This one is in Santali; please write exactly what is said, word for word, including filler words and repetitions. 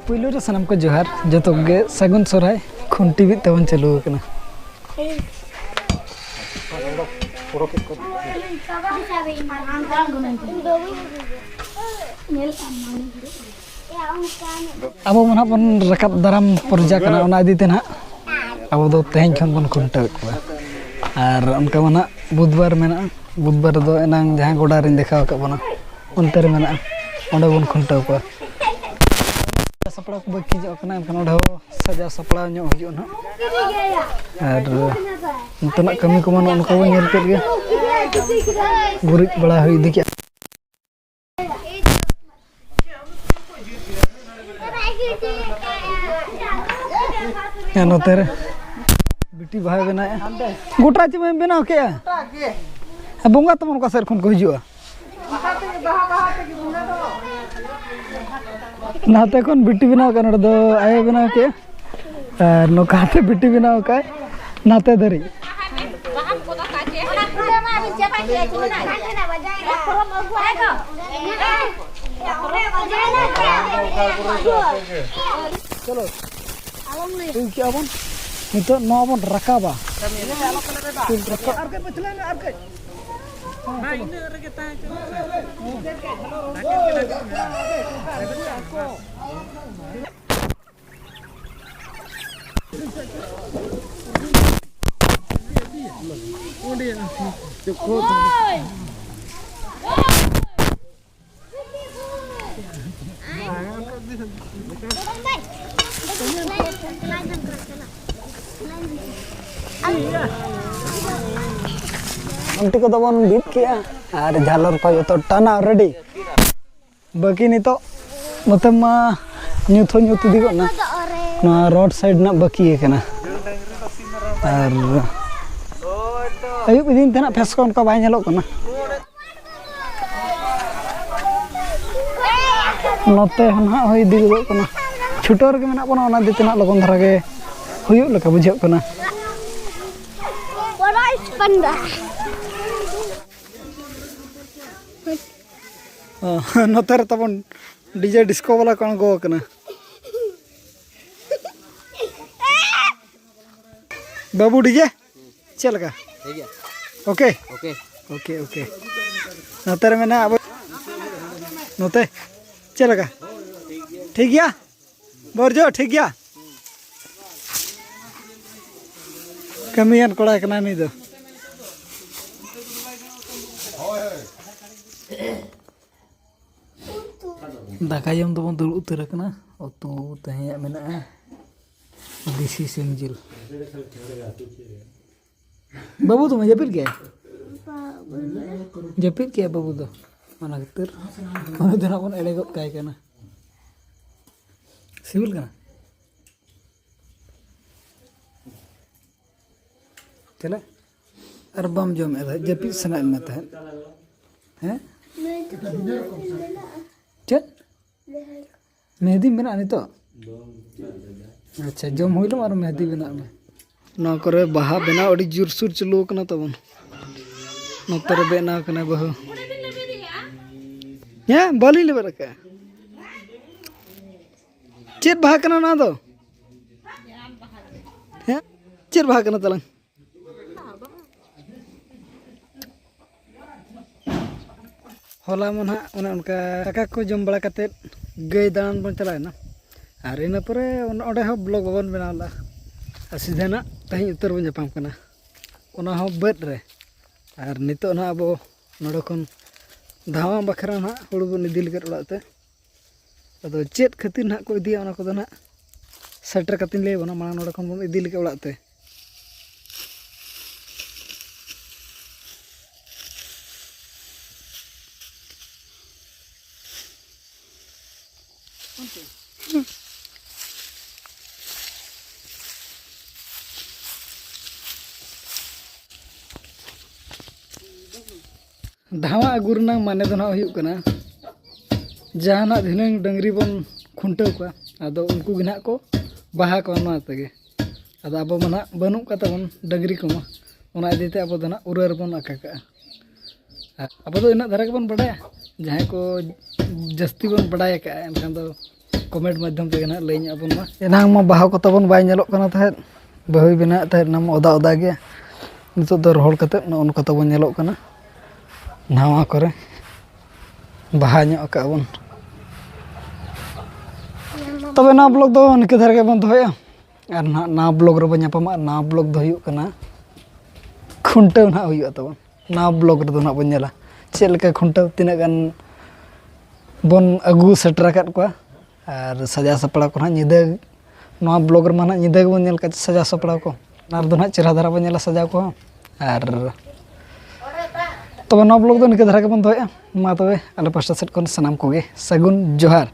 ᱯᱩᱭᱞᱩ ᱨᱮ ᱥᱟᱱᱟᱢ ᱠᱚ ᱡᱚᱦᱟᱨ, ᱡᱚᱛᱚ ᱠᱚᱜᱮ ᱥᱟᱹᱜᱩᱱ ᱥᱚᱨᱦᱟᱭ᱾ ᱠᱷᱩᱱᱴᱤ ᱵᱤᱫ ᱛᱟᱵᱚᱱ ᱪᱟᱹᱞᱩ ᱟᱠᱟᱱᱟ᱾ ᱟᱵᱚ ᱢᱟ ᱱᱟᱦᱟᱜ ᱵᱚᱱ ᱨᱟᱠᱟᱵ ᱫᱟᱨᱟᱢ ᱯᱚᱨᱡᱟ ᱠᱟᱱᱟ, ᱚᱱᱟ ᱤᱫᱤ ᱛᱮ ᱱᱟᱦᱟᱜ ᱟᱵᱚ ᱫᱚ ᱛᱮᱦᱮᱧ ᱠᱷᱚᱱ ᱵᱚᱱ ᱠᱷᱩᱱᱴᱟᱹᱣᱮᱫ ᱠᱚᱣᱟ᱾ ᱟᱨ ᱚᱱᱠᱟ ᱢᱟ ᱱᱟᱦᱟᱜ ᱵᱩᱫᱷᱵᱟᱨ ᱢᱮᱱᱟᱜᱼᱟ, ᱵᱩᱫᱷᱵᱟᱨ ᱨᱮᱫᱚ ᱮᱱᱟᱝ ᱡᱟᱦᱟᱸ ᱜᱚᱰᱟ ᱨᱤᱧ ᱫᱮᱠᱷᱟᱣ ᱟᱠᱟᱫ ᱵᱚᱱᱟ, ᱚᱱᱛᱮ ᱨᱮ ᱢᱮᱱᱟᱜᱼᱟ, ᱚᱸᱰᱮ ᱵᱚᱱ ᱠᱷᱩᱱᱴᱟᱹᱣ ᱠᱚᱣᱟ᱾ ᱥᱟᱯᱲᱟᱣ ᱠᱚ ᱵᱟᱹᱠᱤ ᱧᱚᱜ ᱠᱟᱱᱟ, ᱮᱱᱠᱷᱟᱱ ᱚᱸᱰᱮ ᱦᱚᱸ ᱥᱟᱡᱟᱣ ᱥᱟᱯᱲᱟᱣ ᱧᱚᱜ ᱦᱩᱭᱩᱜᱼᱟ ᱱᱟᱦᱟᱜ᱾ ᱟᱨ ᱱᱚᱛᱮᱱᱟᱜ ᱠᱟᱹᱢᱤ ᱠᱚᱢᱟ ᱱᱚᱜᱼᱚ ᱱᱚᱝᱠᱟ ᱵᱚᱱ ᱧᱮᱞ ᱠᱮᱫ ᱜᱮ, ᱜᱩᱨᱤᱡ ᱵᱟᱲᱟ ᱦᱩᱭ ᱤᱫᱤ ᱠᱮᱫᱼᱟ᱾ ᱦᱮᱸ, ᱱᱚᱛᱮ ᱨᱮ ᱵᱤᱴᱤ ᱵᱟᱦᱟᱭ ᱵᱮᱱᱟᱣᱮᱫᱼᱟ᱾ ᱜᱚᱴᱟ ᱪᱮᱫ ᱮᱢ ᱵᱮᱱᱟᱣ ᱠᱮᱜᱼᱟ? ᱵᱚᱸᱜᱟ ᱛᱟᱵᱚᱱ ᱚᱠᱟ ᱥᱮᱫ ᱠᱷᱚᱱ ᱠᱚ ᱦᱤᱡᱩᱜᱼᱟ? ᱱᱟᱛᱮ ᱠᱷᱚᱱ ᱵᱤᱴᱤ ᱵᱮᱱᱟᱣ ᱠᱟᱱᱟ, ᱱᱚᱰᱮ ᱫᱚ ᱟᱭᱳ ᱵᱮᱱᱟᱣ ᱠᱮᱜᱼᱟ᱾ ᱟᱨ ᱱᱚᱝᱠᱟᱛᱮ ᱵᱤᱴᱤ ᱵᱮᱱᱟᱣ ᱠᱟᱜᱼᱟᱭ ᱱᱟᱛᱮ ᱫᱷᱟᱹᱨᱤᱡ᱾ ᱪᱚᱞᱚ, ᱴᱷᱤᱠ ᱜᱮᱭᱟ ᱵᱚᱱ, ᱱᱤᱛᱚᱜ ᱱᱚᱣᱟ ᱵᱚᱱ ᱨᱟᱠᱟᱵᱟ᱾ ᱨᱟᱠᱟᱵ᱾ ᱠᱷᱩᱱᱴᱤ ᱠᱚᱫᱚ ᱵᱚᱱ ᱵᱤᱫ ᱠᱮᱜᱼᱟ ᱟᱨ ᱡᱷᱟᱞᱚᱨ ᱠᱚ ᱡᱚᱛᱚ ᱴᱟᱱᱟᱣ ᱨᱮᱰᱤ᱾ ᱵᱟᱹᱠᱤ ᱱᱤᱛᱚᱜ ᱱᱚᱛᱮ ᱢᱟ ᱧᱩᱛ ᱦᱚᱸ ᱧᱩᱛ ᱤᱫᱤ ᱜᱚᱫ ᱱᱟ᱾ ᱱᱚᱣᱟ ᱨᱳᱰ ᱥᱟᱭᱤᱰ ᱨᱮᱱᱟᱜ ᱵᱟᱹᱠᱤ ᱟᱠᱟᱱᱟ᱾ ᱟᱨ ᱟᱹᱭᱩᱵ ᱤᱫᱤᱭᱮᱱ ᱛᱮ ᱱᱟᱜ ᱯᱷᱮᱥ ᱠᱚ ᱚᱱᱠᱟ ᱵᱟᱭ ᱧᱮᱞᱚᱜ ᱠᱟᱱᱟ᱾ ᱱᱚᱛᱮ ᱦᱚᱸ ᱱᱟᱦᱟᱜ ᱦᱩᱭ ᱤᱫᱤ ᱜᱚᱫᱚᱜ ᱠᱟᱱᱟ᱾ ᱪᱷᱩᱴᱟᱹᱣ ᱨᱮᱜᱮ ᱢᱮᱱᱟᱜ ᱵᱚᱱᱟ, ᱚᱱᱟ ᱤᱫᱤ ᱛᱮ ᱱᱟᱦᱟᱜ ᱞᱚᱜᱚᱱ ᱫᱷᱟᱨᱟ ᱜᱮ ᱦᱩᱭᱩᱜ ᱞᱮᱠᱟ ᱵᱩᱡᱷᱟᱹᱜ ᱠᱟᱱᱟ᱾ ᱚ, ᱱᱚᱛᱮ ᱨᱮ ᱛᱟᱵᱚᱱ ᱰᱤᱡᱮ ᱰᱤᱥᱠᱳ ᱵᱟᱞᱟ ᱠᱚ ᱟᱬᱜᱚ ᱟᱠᱟᱱᱟ᱾ ᱵᱟᱹᱵᱩ ᱰᱤᱡᱮ ᱪᱮᱫ ᱞᱮᱠᱟ? ᱴᱷᱤᱠ ᱜᱮᱭᱟ᱾ ᱳᱠᱮ? ᱳᱠᱮ᱾ Okay, okay. ᱱᱚᱛᱮ ᱨᱮ ᱢᱮᱱᱟᱜᱼᱟ ᱟᱵᱚ, ᱱᱚᱛᱮ ᱪᱮᱫ ᱞᱮᱠᱟ? ᱴᱷᱤᱠ ᱜᱮᱭᱟ? ᱵᱚᱨᱡᱚ, ᱴᱷᱤᱠ ᱜᱮᱭᱟ? ᱠᱟᱹᱢᱤᱭᱟᱱ ᱠᱚᱲᱟ ᱠᱟᱱᱟᱭ ᱱᱩᱭ ᱫᱚ᱾ ᱫᱟᱠᱟ ᱡᱚᱢ ᱫᱚᱵᱚᱱ ᱫᱩᱲᱩᱵ ᱩᱛᱟᱹᱨ ᱟᱠᱟᱱᱟ᱾ ᱩᱛᱩ ᱛᱮᱦᱮᱧᱟᱜ ᱢᱮᱱᱟᱜᱼᱟ ᱫᱮᱥᱤ ᱥᱤᱢ ᱡᱤᱞ᱾ ᱵᱟᱹᱵᱩ ᱫᱚ ᱡᱟᱹᱯᱤᱫ ᱠᱮᱜᱼᱟᱭ? ᱡᱟᱹᱯᱤᱫ ᱠᱮᱜᱼᱟᱭ ᱵᱟᱹᱵᱩ ᱫᱚ, ᱚᱱᱟ ᱠᱷᱟᱹᱛᱤᱨ ᱩᱱᱤ ᱫᱚ ᱱᱟᱜ ᱵᱚᱱ ᱮᱲᱮ ᱜᱚᱫ ᱠᱟᱭ ᱠᱟᱱᱟ᱾ ᱥᱤᱵᱤᱞ ᱠᱟᱱᱟ? ᱪᱮᱞᱮ? ᱟᱨ ᱵᱟᱢ ᱡᱚᱢᱮᱫ ᱛᱟᱦᱮᱸᱫ, ᱡᱟᱹᱯᱤᱫ ᱥᱟᱱᱟᱭᱮᱫ ᱢᱮ ᱛᱟᱦᱮᱸᱫ? ᱦᱮᱸ? ᱪᱮᱫ? ᱢᱮᱦᱫᱤ ᱢᱮᱱᱟᱜᱼᱟ ᱱᱤᱛᱚᱜ? ᱟᱪᱪᱷᱟ, ᱡᱚᱢ ᱦᱩᱭ ᱞᱮᱢ ᱟᱨ ᱢᱮᱦᱫᱤ ᱵᱮᱱᱟᱜ ᱢᱮ᱾ ᱱᱚᱣᱟ ᱠᱚᱨᱮ ᱵᱟᱦᱟ ᱵᱮᱱᱟᱣ ᱟᱹᱰᱤ ᱡᱳᱨᱥᱳᱨ ᱪᱟᱹᱞᱩ ᱟᱠᱟᱱᱟ ᱛᱟᱵᱚᱱ᱾ ᱱᱚᱛᱮ ᱨᱮ ᱵᱮᱱᱟᱣ ᱠᱟᱱᱟ ᱵᱟᱹᱦᱩ᱾ ᱦᱮᱸ, ᱵᱟᱹᱞᱤᱧ ᱞᱮᱵᱮᱫ ᱟᱠᱟᱫᱼᱟ᱾ ᱪᱮᱫ ᱵᱟᱦᱟ ᱠᱟᱱᱟ ᱱᱚᱣᱟ ᱫᱚ? ᱦᱮᱸ, ᱪᱮᱫ ᱵᱟᱦᱟ ᱠᱟᱱᱟ ᱛᱟᱞᱟᱝ? ᱦᱚᱞᱟ ᱢᱟ ᱱᱟᱦᱟᱜ ᱚᱱᱮ ᱚᱱᱠᱟ ᱫᱟᱠᱟ ᱠᱚ ᱡᱚᱢ ᱵᱟᱲᱟ ᱠᱟᱛᱮᱫ ᱜᱟᱹᱭ ᱫᱟᱬᱟᱱ ᱵᱚᱱ ᱪᱟᱞᱟᱣᱮᱱᱟ, ᱟᱨ ᱤᱱᱟᱹ ᱯᱚᱨᱮ ᱚᱱ-, ᱚᱸᱰᱮ ᱦᱚᱸ ᱵᱞᱚᱜ ᱵᱟᱵᱚᱱ ᱵᱮᱱᱟᱣ ᱞᱮᱫᱼᱟ᱾ ᱟᱨ ᱥᱤᱫᱷᱟᱹ ᱱᱟᱜ ᱛᱮᱦᱮᱧ ᱩᱛᱟᱹᱨ ᱵᱚᱱ ᱧᱟᱯᱟᱢ ᱠᱟᱱᱟ, ᱚᱱᱟ ᱦᱚᱸ ᱵᱟᱹᱫᱽ ᱨᱮ᱾ ᱟᱨ ᱱᱤᱛᱚᱜ ᱱᱟᱦᱟᱜ ᱟᱵᱚ ᱱᱚᱰᱮ ᱠᱷᱚᱱ ᱫᱷᱟᱣᱟ ᱵᱟᱠᱷᱨᱟ ᱱᱟᱦᱟᱜ ᱦᱩᱲᱩ ᱵᱚᱱ ᱤᱫᱤ ᱞᱟᱹᱜᱤᱫ ᱚᱲᱟᱜ ᱛᱮ᱾ ᱟᱫᱚ ᱪᱮᱫ ᱠᱷᱟᱹᱛᱤᱨ ᱱᱟᱦᱟᱜ ᱠᱚ ᱤᱫᱤᱭᱟ, ᱚᱱᱟ ᱠᱚᱫᱚ ᱱᱟᱦᱟᱜ ᱥᱮᱴᱮᱨ ᱠᱟᱛᱮᱧ ᱞᱟᱹᱭ ᱟᱵᱚᱱᱟ᱾ ᱢᱟᱲᱟᱝ ᱱᱚᱰᱮ ᱠᱷᱚᱱ ᱵᱚᱱ ᱤᱫᱤ ᱞᱮᱜᱮ ᱚᱲᱟᱜ ᱛᱮ᱾ ᱫᱷᱟᱣᱟ ᱟᱹᱜᱩ ᱨᱮᱱᱟᱜ ᱢᱟᱱᱮ ᱫᱚ ᱱᱟᱦᱟᱜ ᱦᱩᱭᱩᱜ ᱠᱟᱱᱟ, ᱡᱟᱦᱟᱸ ᱱᱟᱜ ᱫᱷᱤᱱᱟᱹᱝ ᱰᱟᱹᱝᱨᱤ ᱵᱚᱱ ᱠᱷᱩᱱᱴᱟᱹᱣ ᱠᱚᱣᱟ, ᱟᱫᱚ ᱩᱱᱠᱩ ᱜᱮ ᱱᱟᱜ ᱠᱚ ᱵᱟᱦᱟ ᱠᱚᱣᱟ ᱱᱚᱣᱟ ᱛᱮᱜᱮ᱾ ᱟᱫᱚ ᱟᱵᱚ ᱢᱟ ᱱᱟᱜ ᱵᱟᱹᱱᱩᱜ ᱠᱚ ᱛᱟᱵᱚᱱ ᱰᱟᱹᱝᱨᱤ ᱠᱚᱢᱟ, ᱚᱱᱟ ᱤᱫᱤ ᱛᱮ ᱟᱵᱚ ᱫᱚ ᱱᱟᱜ ᱩᱨᱟᱹ ᱨᱮᱵᱚᱱ ᱟᱠᱟ ᱠᱟᱜᱼᱟ᱾ ᱟᱨ ᱟᱵᱚ ᱫᱚ ᱤᱱᱟᱹᱜ ᱫᱷᱟᱨᱟ ᱜᱮᱵᱚᱱ ᱵᱟᱰᱟᱭᱟ᱾ ᱡᱟᱦᱟᱸᱭ ᱠᱚ ᱡᱟᱹᱥᱛᱤ ᱵᱚᱱ ᱵᱟᱰᱟᱭ ᱟᱠᱟᱜᱼᱟ, ᱮᱱᱠᱷᱟᱱ ᱫᱚ ᱠᱚᱢᱮᱱᱴ ᱢᱟᱫᱽᱫᱷᱚᱢ ᱛᱮᱜᱮ ᱱᱟᱜ ᱞᱟᱹᱭ ᱧᱚᱜ ᱟᱵᱚᱱ ᱢᱟ᱾ ᱮᱱᱟᱝ ᱢᱟ ᱵᱟᱦᱟ ᱠᱚ ᱛᱟᱵᱚᱱ ᱵᱟᱭ ᱧᱮᱞᱚᱜ ᱠᱟᱱᱟ ᱛᱟᱦᱮᱸᱫ, ᱵᱟᱹᱦᱩᱭ ᱵᱮᱱᱟᱣᱮᱫ ᱛᱟᱦᱮᱸᱫ, ᱚᱱᱟ ᱢᱟ ᱚᱫᱟ ᱚᱫᱟ ᱜᱮ᱾ ᱱᱤᱛᱚᱜ ᱫᱚ ᱨᱚᱦᱚᱲ ᱠᱟᱛᱮᱫ ᱱᱚᱜᱼᱚ ᱱᱚᱝᱠᱟ ᱛᱟᱵᱚᱱ ᱧᱮᱞᱚᱜ ᱠᱟᱱᱟ᱾ ᱱᱟᱣᱟ ᱠᱚᱨᱮ ᱵᱟᱦᱟ ᱧᱚᱜ ᱟᱠᱟᱫ ᱵᱚᱱ᱾ ᱛᱚᱵᱮ ᱱᱚᱣᱟ ᱵᱞᱚᱜ ᱫᱚ ᱱᱤᱝᱠᱟᱹ ᱫᱷᱟᱨᱟ ᱜᱮᱵᱚᱱ ᱫᱚᱦᱚᱭᱟ᱾ ᱟᱨ ᱱᱟᱦᱟᱜ ᱱᱟᱣᱟ ᱵᱞᱚᱜ ᱨᱮᱵᱚᱱ ᱧᱟᱯᱟᱢᱟ᱾ ᱟᱨ ᱱᱟᱣᱟ ᱵᱞᱚᱜ ᱫᱚ ᱦᱩᱭᱩᱜ ᱠᱟᱱᱟ ᱠᱷᱩᱱᱴᱟᱹᱣ ᱱᱟᱦᱟᱜ ᱦᱩᱭᱩᱜᱼᱟ ᱛᱟᱵᱚᱱ᱾ ᱱᱟᱣᱟ ᱵᱞᱚᱜ ᱨᱮᱫᱚ ᱱᱟᱦᱟᱜ ᱵᱚᱱ ᱧᱮᱞᱟ ᱪᱮᱫ ᱞᱮᱠᱟ ᱠᱷᱩᱱᱴᱟᱹᱣ ᱛᱤᱱᱟᱹᱜ ᱜᱟᱱ ᱵᱚᱱ ᱟᱹᱜᱩ ᱥᱮᱴᱮᱨ ᱟᱠᱟᱫ ᱠᱚᱣᱟ᱾ ᱟᱨ ᱥᱟᱡᱟᱣ ᱥᱟᱯᱲᱟᱣ ᱠᱚ ᱱᱟᱦᱟᱜ ᱧᱤᱫᱟᱹ, ᱱᱚᱣᱟ ᱵᱞᱚᱜ ᱨᱮᱢᱟ ᱱᱟᱦᱟᱜ ᱧᱤᱫᱟᱹ ᱜᱮᱵᱚᱱ ᱧᱮᱞ ᱠᱟᱜ ᱥᱟᱡᱟᱣ ᱥᱟᱯᱲᱟᱣ ᱠᱚ᱾ ᱚᱱᱟ ᱨᱮᱫᱚ ᱱᱟᱦᱟᱜ ᱪᱮᱦᱨᱟ ᱫᱷᱟᱨᱟ ᱵᱚᱱ ᱧᱮᱞᱟ ᱥᱟᱡᱟᱣ ᱠᱚᱦᱚᱸ᱾ ᱟᱨ ᱛᱚᱵᱮ ᱱᱚᱣᱟ ᱵᱞᱚᱜ ᱫᱚ ᱱᱤᱝᱠᱟᱹ ᱫᱷᱟᱨᱟ ᱜᱮᱵᱚᱱ ᱫᱚᱦᱚᱭᱟ᱾ ᱢᱟ ᱛᱚᱵᱮ ᱟᱞᱮ ᱯᱟᱥᱴᱟ ᱥᱮᱫ ᱠᱷᱚᱱ ᱥᱟᱱᱟᱢ ᱠᱚᱜᱮ ᱥᱟᱹᱜᱩᱱ ᱡᱚᱦᱟᱨ᱾